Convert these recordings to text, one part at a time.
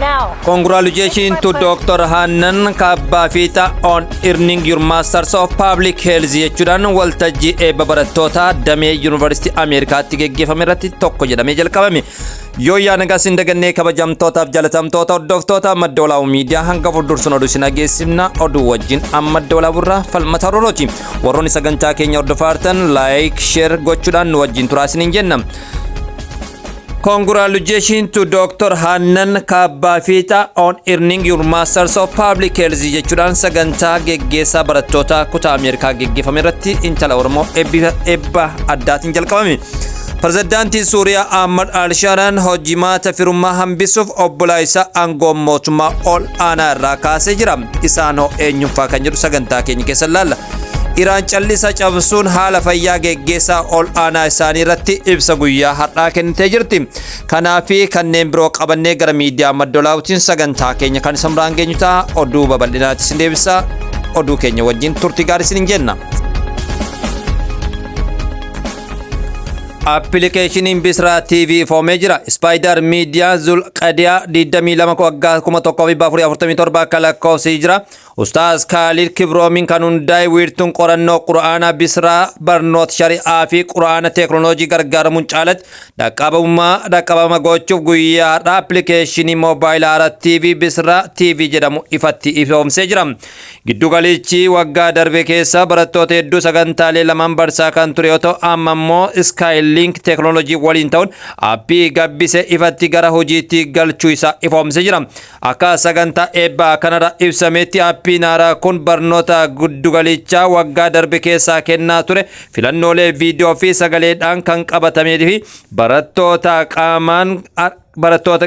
Now, Congratulations to Dr. Hannan Kabbaafiita on earning your Masters of Public Health jechuudhaan waltajjii eebba barattootaa damee Yuunivarsiitii Ameerikaatti geggeeffame irratti tokko jedhamee jalqabame. Yoo yaana gaas hin dagannee, kabajamtootaaf jalatamtoota hordoftoota Madda Walaabuu Miidiyaa, hanga fuuldursuun oduu isin dhageessifna. Oduu wajjin amma Madda Walaabuurraa Falmata Rorooti. Warroonni sagantaa keenya hordofaa jirtan like, share gochuudhaan nu wajjin turaa isiniin jenna. Congratulations to Dr. Hannan Kabbaafiita on earning your Masters of Public Health jechuudhaan sagantaa geggeessaa barattoota kutaa Ameerikaa geggeeffame irratti intala Oromoo eebba addaatiin jalqabame. Pirezidaantiin Suuriyaa Ahmad Alshaaraan hojimaata firummaa hambisuuf obbolaa isaa aangoo mootummaa ol aanaa irraa kaasee jira. Isaan hoo eenyumfaa kan jedhu sagantaa keenya keessa ilaalla. Iraan callisa cabsuun haala fayyaa geggeessaa ol aanaa isaanii irratti ibsa guyyaa har'aa kennitee jirti. Kanaa fi kanneen biroo qabannee gara miidiyaa Madda Walaabootiin sagantaa keenya kan isa biraan geenyu ta'a. Oduu babal'inaatti isin deebisa. Oduu keenya wajjin turtii gaarii isin jenna. Appilikeeshiniin Bisraa TV ifoomee jira. Spaayidaar Miidiyaa Zulqadiyaa 22 waggaa 1447 akka lakkoofsi jira. Ustaaz Kaalid Kibroomiin kan hundaa'e wiirtuun qorannoo Qura'aanaa Bisraa barnoota shari'aa fi Qura'aana teekinooloojii gargaaramuun caalatti dhaqqabummaa dhaqqabama gochuuf guyyaa har'aa appilikeeshinii moobaayilaa haaraa TV Bisraa TV jedhamu ifatti ifoomsee jira. Giddugalichi waggaa darbe keessa barattoota hedduu sagantaalee lamaan barsaa kan ture yoo ta'u, amma immoo Skylink teekinooloojii waliin ta'uun aappii gabbise ifatti gara hojiitti galchuu isaa ifoomsee jira. Akka sagantaa eebbaa kanarra ibsametti, aappiin haaraa kun barnoota giddugalichaa waggaa darbe keessaa kennaa ture filannoolee viidiyoo fi sagaleedhaan kan qabatamee fi barattoota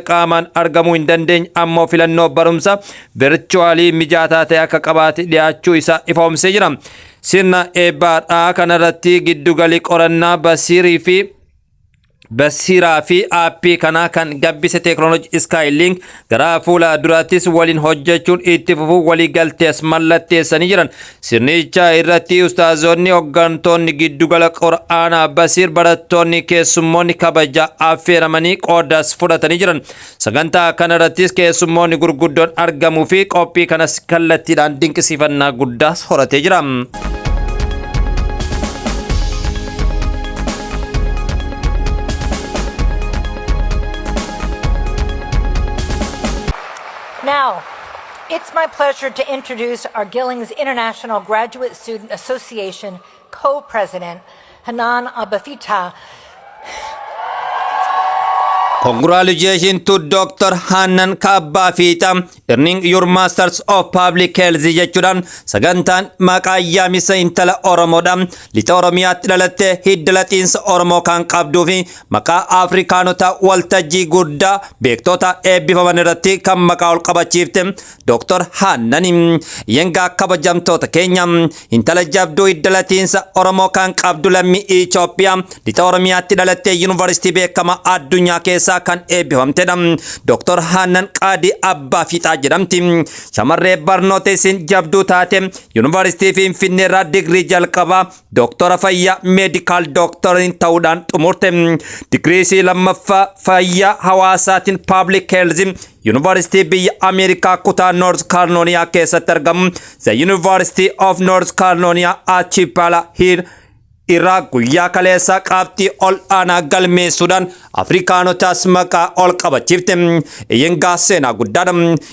qaamaan argamuu hin dandeenye ammoo filannoo barumsa virtual mijataa ta'e akka qabaate dhiyaachuu isaa ifoomsee jira. Sirna eebbaadhaa kanarratti giddugalli qorannaa Basiirii fi Basiiraa fi aappii kanaa kan gabbise teekinooloojii Skylink gara fuula duraattis waliin hojjechuun itti fufuu walii galtees mallatteessanii jiran. Sirnicha irratti ustaazonni, hooggantoonni giddugala qura'aanaa Basiir, barattoonni, keessummoonni kabaja affeeramanii qoodas fudhatanii jiran. Sagantaa kanarrattis keessummoonni gurguddoon argamuu fi qophii kanas kallattiidhaan dinqisiifannaa guddaas horatee jira. Now, it's my pleasure to introduce our Gillings International Graduate Student Association co-president, Hanan Abafita. Congratulations to Dr. Hannan Kabbaafiita earning your Masters of Public Health jechuudhaan sagantaan maqaa yaamisa intala Oromoodha. Lixa Oromiyaatti dhalattee hidda laxiinsa Oromoo kan qabduu fi maqaa Afrikaanota waltajjii guddaa beektota eebbifaman irratti kan maqaa ol qabachiifte Dr. Hannan yengaa. Kabajamtoota keenya, intala jabduu hidda laxiinsa Oromoo kan qabdu, lammii Itoophiyaa, lixa Oromiyaatti dhalattee yuunivarsiitii beekamaa addunyaa keessaa kan eebbifamtedha. Dr. Hannan Qaadii Abbaa Fiixaa jedhamti. Shamarree barnoota isin jabduu taate yuunivarsiitii Finfinnee irraa digirii jalqabaa Dooktora fayyaa, medical doctoriin ta'uudhaan xumurte. Digirii isii lammaffaa fayyaa hawaasaatiin, public health, yuunivarsiitii biyya Ameerikaa kutaa North Carolina keessatti argamu, The University of North Carolina at Chapel Hill irraa guyyaa kaleessa qabxii ol aanaa galmeessuudhaan Afrikaanotaas maqaa ol qabachiifte. Iyyangaa seenaa guddaadha.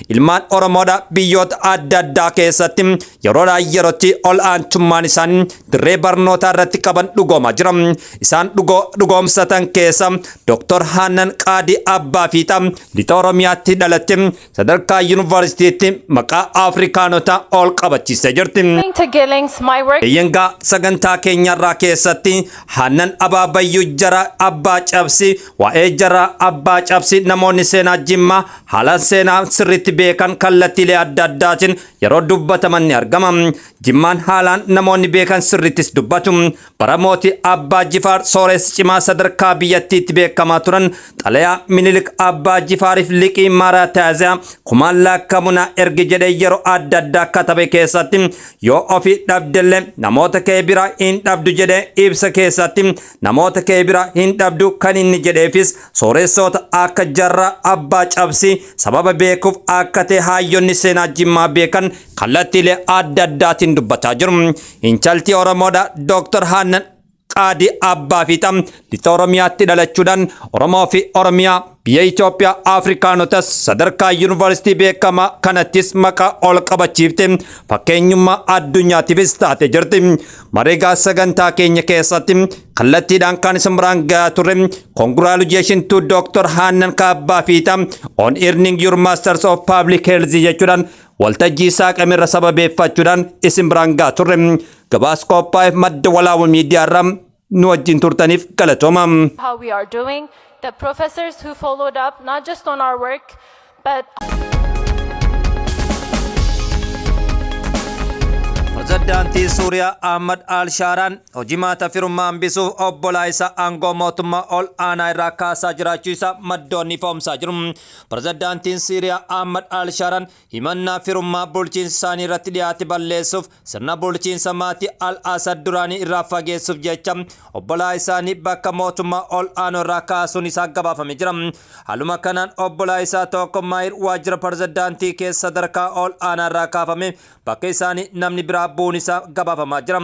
Ilmaan Oromoodha biyyoota adda addaa keessatti yeroodhaa yerootti ol aantummaan isaanii dirree barnootaa irratti qaban dhugoomaa jira. Isaan dhugoomsatan keessa Dr. Hannan Qaadii Abbaa Fiixaa lixa Oromiyaatti dhalatte sadarkaa yuunivarsiitiitti maqaa Afrikaanotaa ol qabachiistee jirti. To Gillings, my work Iyyangaa sagantaa keenyarraa keessatti Hannan Abaabayyuu jara abbaa cabsi, waa'ee jara abbaa cabsi namoonni seenaa Jimmaa haala seenaa sirriitti beekan kallattiilee adda addaatiin yeroo dubbataman ni argama. Jimmaan haalaan namoonni beekan sirriittis dubbatu. Bara mootii Abbaa Jifaar sooressa cimaa sadarkaa biyyattiitti beekamaa turan xalayaa Minilik Abbaa Jifaariif liqii maaraa taaziyaa kumaan lakkaa'amuna ergi jedhee yeroo adda addaa katabe keessatti, yoo ofii dhabdellee namoota kee biraa hin dhabdu jedhee illee ibsa keessatti namoota kee bira hin dhabdu kan inni jedheefis sooressoota akka Jarraa Abbaa Cabsii sababa beekuuf akka ta'e hayyonni seenaa Jimmaa beekan kallattiilee adda addaatiin dubbataa jiru. Intalti Oromoodha Dr. Haannan Qaadii Abbaa Fiixaa lixa Oromiyaatti dhalachuudhaan Oromoo fi Oromiyaa biyya Itoophiyaa Afrikaanotas sadarkaa yuunivarsiitii beekamaa kanattis maqaa ol qabachiifte fakkeenyummaa addunyaatiifis taate jirti. Mareegaa sagantaa keenya keessatti kallattiidhaan kan isin biraan gahaa turre congratulation to Dr. Haannan Kaabbaa Fiixaa on earning your Masters of Public Health jechuudhaan waltajjii saaqamirra sababeeffachuudhaan isin biraan gahaa turre. Gabaas qophaa'eef Madda Walaabuu Miidiyaarraa nu wajjin turtaniif galatooma. How we are doing, the professors who followed up, not just on our work, but Pirezidaantii Suuriyaa Ahmad Al-Shaaraan hojii maata firummaa hambisuuf obbolaa isaa aangoo mootummaa ol aanaa irraa kaasaa jiraachuu isaa maddoonni ifoomsaa jiru. Pirezidaantiin Siiriyaa Ahmad Al-Shaaraan himannaa firummaa bulchiinsa isaanii irratti dhiyaate balleessuuf sirna bulchiinsa maatii Al-Asad duraanii irraa fageessuuf jecha obbolaa isaanii bakka mootummaa ol aanoo irraa kaasuun isaa gabaafamee jira. Haaluma kanaan obbolaa isaa tokko Maayir waajjira pirezidaantii keessa sadarkaa ol aanaa irraa kaafame bakka isaanii namni biraa bu'uun isaa gabaafamaa jira.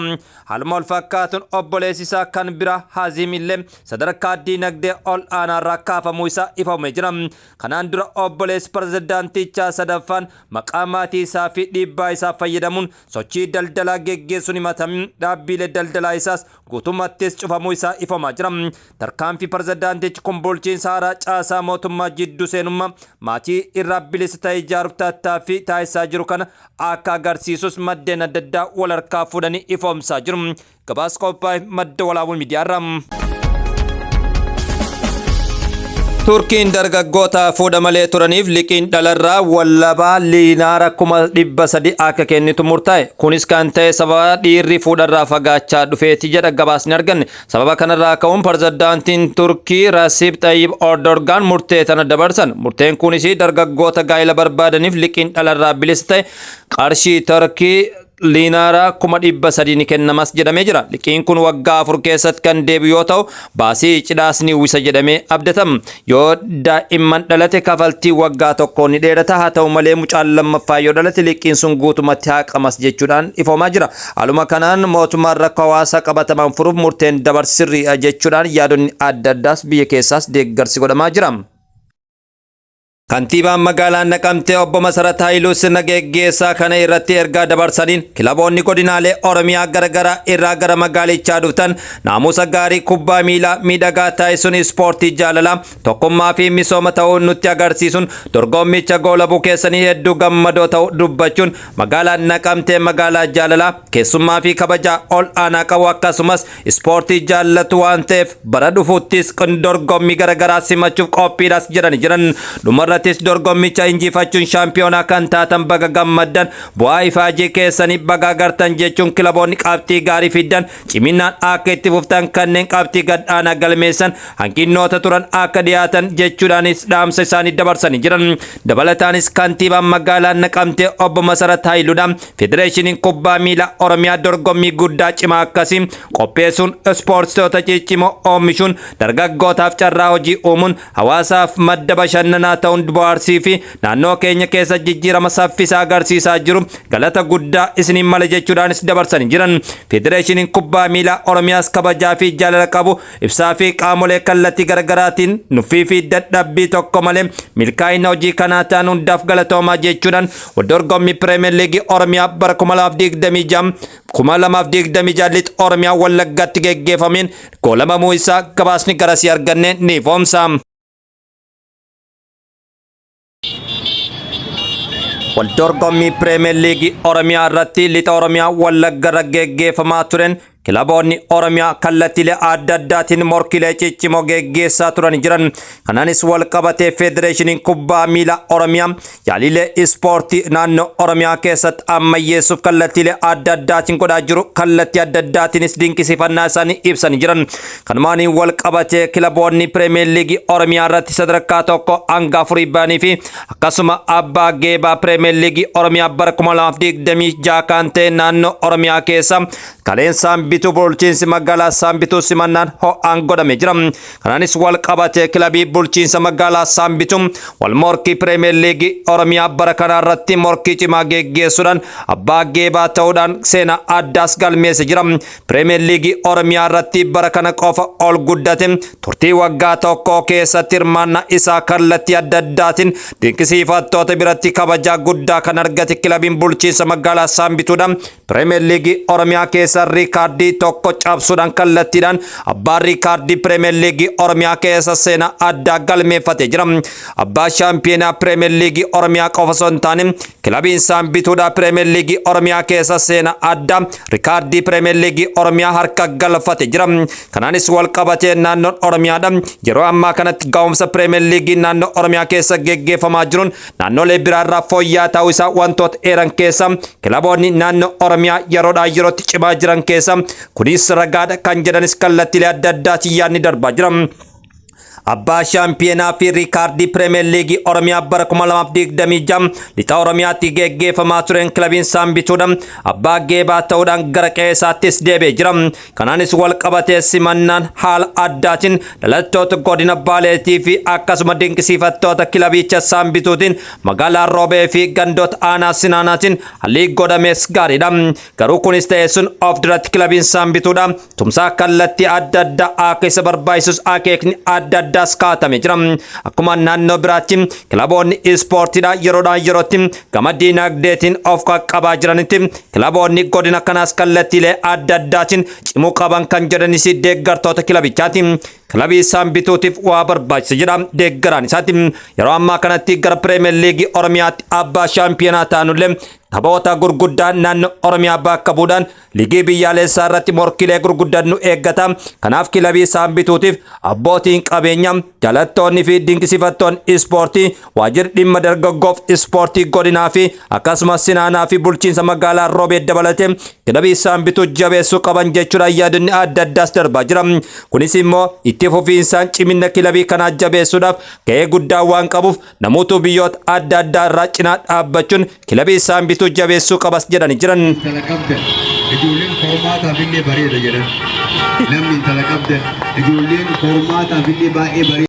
Haaluma wal fakkaatuun obboleessi isaa kan biraa Haziim illee sadarkaa diinagdee ol aanaa irraa kaafamuu isaa ifoomee jira. Kanaan dura obboleessi pirezidaantichaa sadaffaan maqaa maatii isaa fi dhiibbaa isaa fayyadamuun sochii daldalaa geggeessuun himatamee dhaabbilee daldalaa isaas guutummaattis cufamuu isaa ifoomaa jira. Tarkaanfii pirezidaantichi kun bulchiinsa haaraa caasaa mootummaa jidduu seenummaa maatii irraa bilisa ta'e ijaaruuf tattaaffii taasisaa jiru kana akka agarsiisus maddeen adda addaa wal harkaa fuudhanii ifoomsaa jiru. Gabaas qophaa'e Madda Walaabuu Miidiyaarraa. Turkiin dargaggoota fuudha malee turaniif liqiin dhalarraa wallabaa liinaara 300,000 akka kennitu murtaa'e. Kunis kan ta'e sababa dhiirri fuudharraa fagaachaa dhufeeti jedha gabaasni arganne. Sababa kanarraa ka'uun pirezidaantiin Turkii Rasiib Xayyib Erdogan murtee tana dabarsan. Murteen kunis dargaggoota gaa'ela barbaadaniif liqiin dhalarraa bilisa ta'e qarshii Turkii liinaara 300,000 ni kennamas jedhamee jira. Liqiin kun waggaa 4 keessatti kan deebi'u yoo ta'u, baasii cidhaas ni uwwisa jedhamee abdatama. Yoo daa'imman dhalate kafaltii waggaa tokkoon ni dheerata. Haa ta'u malee mucaan lammaffaa yoo dhalate liqiin sun guutumatti haqamas jechuudhaan ifoomaa jira. Haaluma kanaan mootummaan rakkoo hawaasaa qabataman furuuf murteen dabarse sirriidha jechuudhaan yaadonni adda addaas biyya keessaas deeggarsi godhamaa jira. Kantiibaan magaalaa Naqamtee obbo Masarat Haayiluu sirna geggeessaa kana irratti ergaa dabarsaniin kilaboonni godinaalee Oromiyaa garagaraa irraa gara magaalichaa dhuftan naamusa gaarii kubbaa miilaa miidhagaa taasisuun ispoortii jaalalaa tokkummaa fi misooma ta'uu nutti agarsiisuun dorgommicha goolabuu keessanii hedduu gammadoo ta'uu dubbachuun magaalaan Naqamtee magaalaa jaalalaa keessummaa fi kabajaa ol aanaa qabu akkasumas ispoortii jaallatu waan ta'eef bara dhufuttis dorgommii garagaraa simachuuf qophiidhas jedhani jiran. Dhumarrattis dorgommicha injifachuun shaampiyoonaa kan taatan baga gammaddan, bu'aa ifaajii keessanii baga agartan jechuun kilaboonni qabxii gaarii fiddan ciminaan akka itti fuftan, kanneen qabxii gad aanaa galmeessan hanqinnoota turan akka dhiyaatan jechuudhaanis dhaamsa isaanii dabarsanii jiran. Dabalataanis kantiibaan magaalaa Naqamtee obbo Masarat Hayiluudha Federeeshiniin Kubbaa Miilaa Oromiyaa dorgommii guddaa cimaa akkasii qopheessuun ispoortistoota ciccimoo oomishuun dargaggootaaf carraa hojii uumuun hawaasaaf madda bashannanaa ta'uun bohaarsii fi naannoo keenya keessa jijjiirama saffisaa agarsiisaa jiru galata guddaa isiniin mala jechuudhaanis dabarsanii jiran. Federeeshiniin Kubbaa Miilaa Oromiyaas kabajaa fi jaalala qabu ibsaa fi qaamolee kallattii garaagaraatiin nuffii fi dadhabbii tokko malee milkaa'ina hojii kanaa ta'an hundaaf galatoomaa jechuudhaan waldorgommii Pirimeer Liigii Oromiyaa bara 2026 2026 lixa Oromiyaa Wallaggaatti geggeeffameen goolabamuu isaa gabaasni garasii arganne ni ifoomsa. Waldorgommii Pirimeer Liigii Oromiyaa irratti lixa Oromiyaa Wallagga irra geggeeffamaa tureen kilaboonni Oromiyaa kallattiilee adda addaatiin morkilee ciccimoo geggeessaa turan jiran. Kanaanis wal qabatee Federeeshiniin Kubbaa Miilaa Oromiyaa yaaliilee ispoortii naannoo Oromiyaa keessatti ammayyeessuuf kallattiilee adda addaatiin godhaa jiru kallattii adda addaatiinis dinqisiifannaa isaanii ibsanii jiran. Kanumaaniin wal qabatee kilaboonni Pirimeer Liigii Oromiyaa irratti sadarkaa 1 hanga 4 ba'anii fi akkasuma abbaa geebaa Pirimeer Liigii Oromiyaa bara 2026 kan ta'e naannoo Oromiyaa keessa kaleensaan Saambituu bulchiinsi magaalaa Saambituu simannaan ho'aan godhame jira. Kanaanis wal qabatee kilabii bulchiinsa magaalaa Saambituu wal morkii Pirimeer Liigii Oromiyaa bara kanaa irratti morkii cimaa geggeessuudhaan abbaa geebaa ta'uudhaan seenaa addaas galmeesse jira. Pirimeer Liigii Oromiyaa irratti bara kana qofa ol guddate, turtii waggaa tokko keessatti hirmaannaa isaa kallattii adda addaatiin dinqisiifattoota biratti kabajaa guddaa kan argate kilabiin bulchiinsa magaalaa Saambituudha. Pirimeer Liigii Oromiyaa keessa riikaardii tokko cabsuudhaan kallattiidhaan abbaan riikaardii Pirimeer Liigii Oromiyaa keessa seenaa addaa galmeeffatee jira. Abbaa shaampiyoonaa Pirimeer Liigii Oromiyaa qofa osoo hin taane, kilabiin Saambituudha Pirimeer Liigii Oromiyaa keessa seenaa addaa riikaardii Pirimeer Liigii Oromiyaa harka galfate jira. Kanaanis wal qabatee naannoon Oromiyaadha. Yeroo ammaa kanatti ga'umsa Pirimeer Liigii naannoo Oromiyaa keessa geggeeffamaa jiruun naannolee biraarraa fooyya'aa ta'uu isaa wantoota eeran keessa, kilaboonni naannoo Oromiyaa yeroodhaa yerootti cimaa jiran keessa kunis ragaadha kan jedhanis kallattiilee adda addaatiin yaadni darbaa jira. Abbaa shaampiyoonaa fi riikaardii Pirimeer Liigii Oromiyaa bara 2026 lixa Oromiyaatti geggeeffamaa tureen kilabiin Saambituudha abbaa geebaa ta'uudhaan gara qe'ee isaattis deebi'ee jira. Kanaanis wal qabatee simannaan haala addaatiin dhalattoota godina Baaleetii fi akkasuma dinqisiifattoota kilabicha Saambituutiin magaalaa Roobee fi gandoota aanaa Sinaanaatiin haalli godhames gaariidha. Garuu kunis ta'e sun, of duratti kilabiin Saambituudha tumsaa kallattii adda addaa akka isa barbaachisus akeekni adda addaas kaa'atame jira. Akkuma naannoo biraatti kilaboonni ispoortiidha yeroodhaan yerootti gama diinagdeetiin of qaqqabaa jiranitti, kilaboonni godina kanaas kallattiilee adda addaatiin cimuu qaban kan jedhanis deeggartoota kilabichaati. Kilabii Saambituutiif waa barbaachisa jedha deeggaraan isaati. Yeroo ammaa kanatti gara Pirimeer Liigii Oromiyaatti abbaa shaampiyoonaa taanullee, taphoota gurguddaa naannoo Oromiyaa bakka bu'uudhaan liigii biyyaalessaa irratti morkilee gurguddaan nu eeggata. Kanaaf kilabii Saambituutiif abbootiin qabeenyaa, jaalattoonni fi dinqisiifattoonni ispoortii, waajjirri dhimma dargaggoof ispoortii godinaa fi akkasumas Sinaanaa fi bulchiinsa magaalaa Roobee dabalatee kilabii Saambituu jabeessuu qaban jechuudhaan yaadonni adda addaas darbaa jira. Kunis immoo itti fufiinsaan cimina kilabii kanaa jabeessuudhaaf gahee guddaa waan qabuuf, namoota biyyoota adda addaa irraa cinaa dhaabbachuun kilabii Saambituu jabeessuu qabas jedhanii jiran. Intala qabdan, ijoolleen hormaataaf illee bareeda jedhan. Namni intala qabdan, ijoolleen hormaataaf illee baay'ee bareeda.